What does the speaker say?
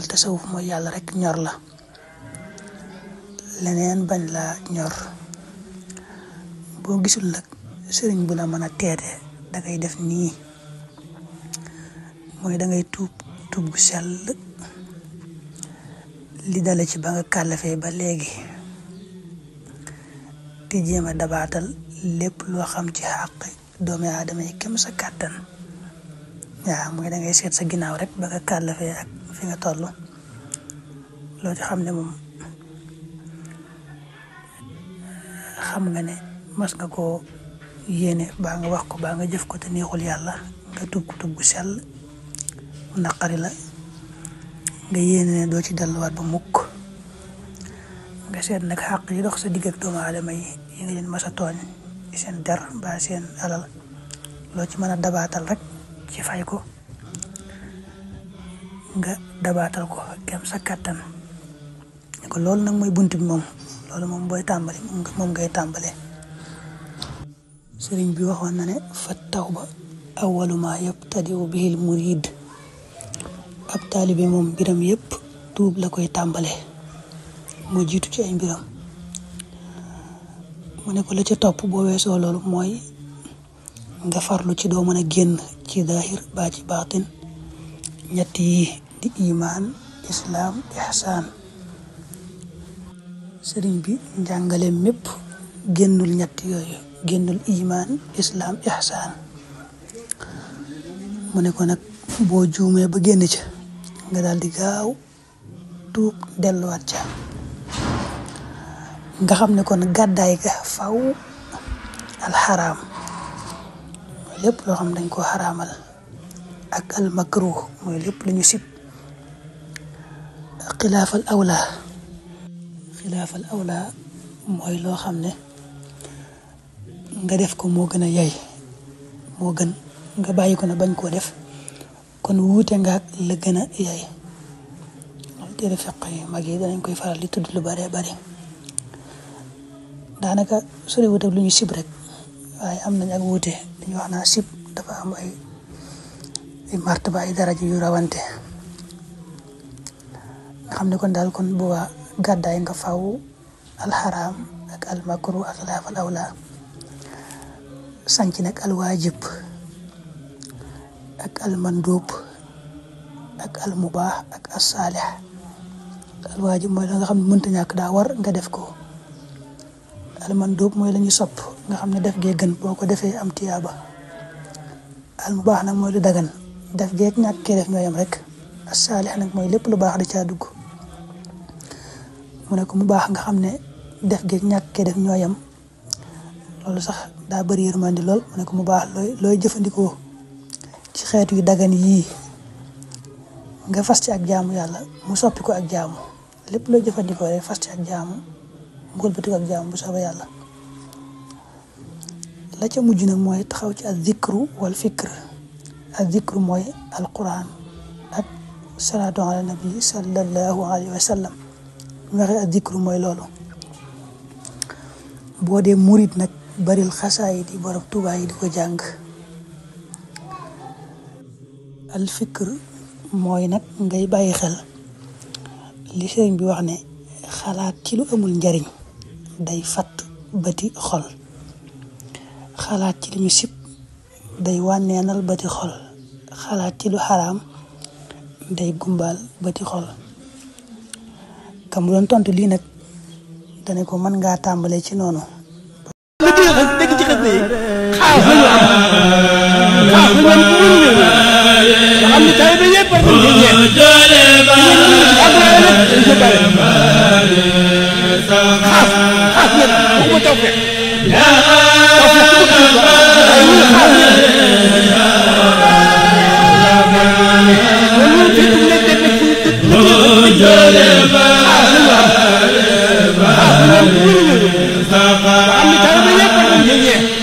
tasawuf mooy yàlla rek ñor la leneen bañ la ñor boo gisul nag sëriñ bu la mën a teete da ngay def nii mooy da ngay tuub gu sell li dale ci ba nga kàllafee ba léegi te jéem a dabaatal lépp loo xam ci xàq doomi aadama yi kem sa kàttan waaw mooy da ngay seet sa ginnaaw rek ba nga kàllafee ak fi nga toll loo ci xam ne moom xam nga ne mas nga koo yéene baa nga wax ko baa nga jëf ko te neexul yàlla nga tuub gu sell naqari la nga yéene ne doo ci delluwaat ba mukk nga seet nag xàq yi dox sa digg ak doomu aadama yi nga leen mas a tooñ seen der ba seen alal loo ci mën a dabaatal rek ci fay ko nga dabaatal ko kem sa kàttan ko loolu nag mooy bunt bi moom loolu moom booy tàmbali moom ngay tàmbalee sëriñ bi waxoon na ne fa tawba awwalu ma yabtadi'u bihil murid ab taalibe moom mbiram yëpp tuub la koy tàmbalee moo jiitu ci ay mbiram mu ne ko la ca topp boo weesoo loolu mooy nga farlu ci doo mën a génn ci daahir baa ci baatin ñett yi di imaan islaam ihsaan sëriñ bi njàngale mépp génnul ñett yooyu génnul imaan islaam ihsaan mu ne ko nag boo juumee ba génn ca nga daal di gaaw tuub delluwaat ca nga xam ne kon gàddaay ga faw alxaraam lépp loo xam dañ koo xaraamal ak almakruh mooy lépp lu ñu sib xilaafal awla mooy loo xam ne nga def ko moo gën a yay moo gën nga bàyyi ko na bañ koo def kon wuute nga ak la gën a yay loolu téere fiq yi mag yi danañ koy faral di tudd lu bare bari daanaka sori wuute lu ñu sib rek waaye am nañ ak wuute dañu wax naa sib dafa am ay martaba ay daraja yu rawante nga xam ne kon daal kon boobaa gàddaay nga faw alxaraam ak almakru ak xilaafal awla sanc nag alwaajib ak almandub ak almubaax ak assaalix alwaajib mooy la nga xam ne mënta ñàkk daa war nga def ko almandub mooy la ñu sopp nga xam ne def gee gën boo ko defee am tiyaaba almubaax nag mooy lu dagan def geeg ñàkk kee def ñooyam rek assaalix nag mooy lépp lu baax da caa dugg mu ne ko mu baax nga xam ne def geeg ñàkk kee def ñooyam loolu sax daa bëri yërmandi lool mu ne ko mu baax looy jëfandikoo ci xeetu yu dagan yii nga fas ci ak jaamu yàlla mu soppi ko ak jaamu lépp looy jëfandikoo rek fas ci ak jaamu mu gëlbati ko ak jaamu bu soobee yàlla la ca mujj nag mooy taxaw ci az-zikru wal fikr az-zikru mooy alquran ak salaatu ala nabi sallallahu alayhi wa sallam bu ñu waxee az-zikru mooy loolu boo dee murit nag baril xasaayid yi borom Tuubaa yi di ko jàng al fikr mooy nag ngay bàyyi xel li sëriñ bi wax ne xalaat ci lu amul njariñ day fatt bëti xol xalaat ci li ñu sib day wànneenal bëti xol xalaat ci lu xaraam day gumbaal bëti xol kam doon tontu lii nag dane ko mën ngaa tàmbalee ci noonu dëgg ci xas yi xaas lañu am xaas lañu am nga xam ne taw bi yëpp war nañ cee xaas xaas nag waxuma taw fekk am